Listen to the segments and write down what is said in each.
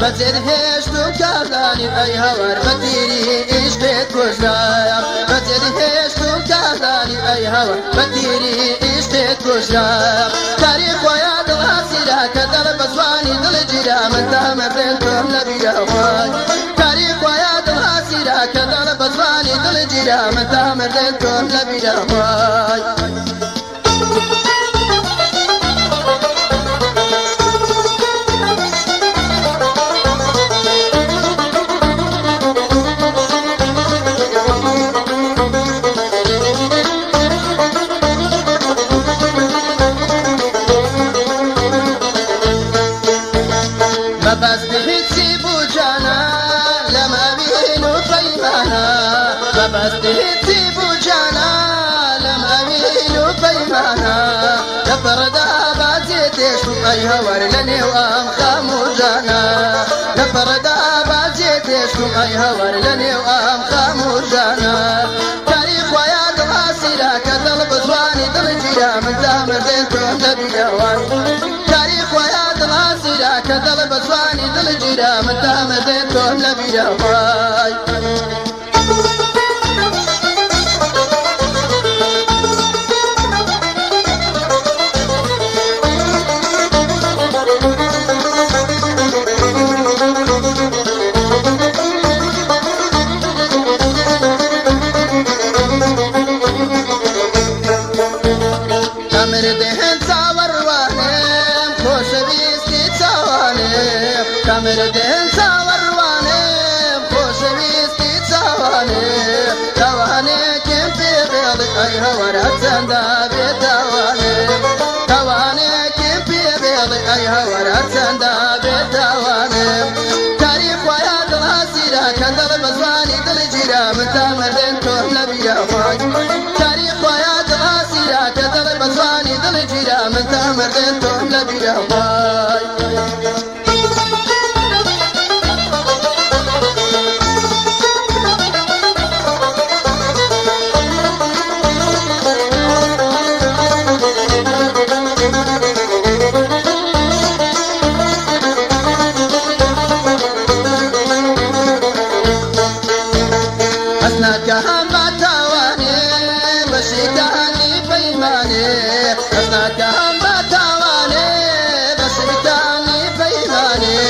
بەجێت هێشت و کارلانی ئەی هەوار بەتیری ئیشقێت کوژرا بەجێت هێشت و کارلانی ئەی هەوار بەتیری ئیشقێت کوژرا کاری خۆیان دڵ ئاسیرا کە دڵ بە زوانی دڵ گیرا من تا مردن تۆم لەبیرە خۆی کاری خۆیان دڵ ئاسیرا کە دڵ بە زوانی دڵ گیرا من تا مردن تۆم لەبیرە خۆی. مەبەست هیچی بوو جانا لەمە بین و پەیمانە مەبەست هیچی بوو جانا لەمە بین و پەیمانە لە پەڕدا بازێ تێشت و ئەی هەوار لە نێو ئەم خەم و ژانە لە پەڕدا بازێ تێشت و ئەی هەوار لە نێو ئەم خەم و ژانە کاری خۆیان دڵ ئاسیرا کە دڵ بە زوانی دڵ گیرا من تا مردن تۆم لەبیرەوە کاری خۆیان دڵ ئاسیرا کە دڵ بە زوانی دڵ گیرا من تا مردن تۆم لەبیرەوە. کەمردن چاوەڕوانم خۆشەویستی چاوانم کەمردن چاوەڕوانم خۆشەویستی چاوانم تاوانێکم پێ بێڵی ئەی هەوار هەرچەندە بێتاوانم تاوانێکم پێ بێڵی ئەی هەوار هەرچەندە بێتاوانم کاری خۆیان دڵ ئاسیرا کە دڵ بە زوانی دڵ گیرا من تا مردن تۆم لەبیرە خۆی کاری خۆیان دڵ ئاسیرا کە دڵ بە زوانی دڵ گیرا من تا مردن تۆم لەبیرە خۆی. ئەسناکەهام باتاوانێ بەشیکانی پەیمانێ ئەسناکەهام باتاوانێ بەشیکانی پەیمانێ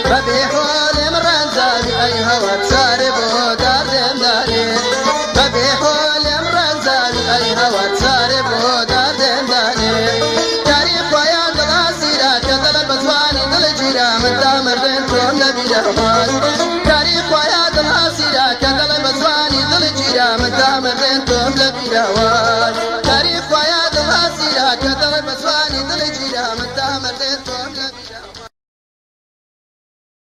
بەبێ حۆلم ڕەنجاوی ئەی هەوار چارێ بۆ داردێم دانێ بەبێ حۆلم ڕەنجاوی ئەی هەوار چارێ بۆ داردێم دانێ کاری خۆیان دڵ ئاسیرا کە دڵ بە زوانی دڵ گیرا من تا مردن تۆم لەبیرە خۆی کاری خۆیان دڵ ئاسیرا کە دڵ بە زوانی دڵ گیرا من تا مردن تۆم لەبیرەوە.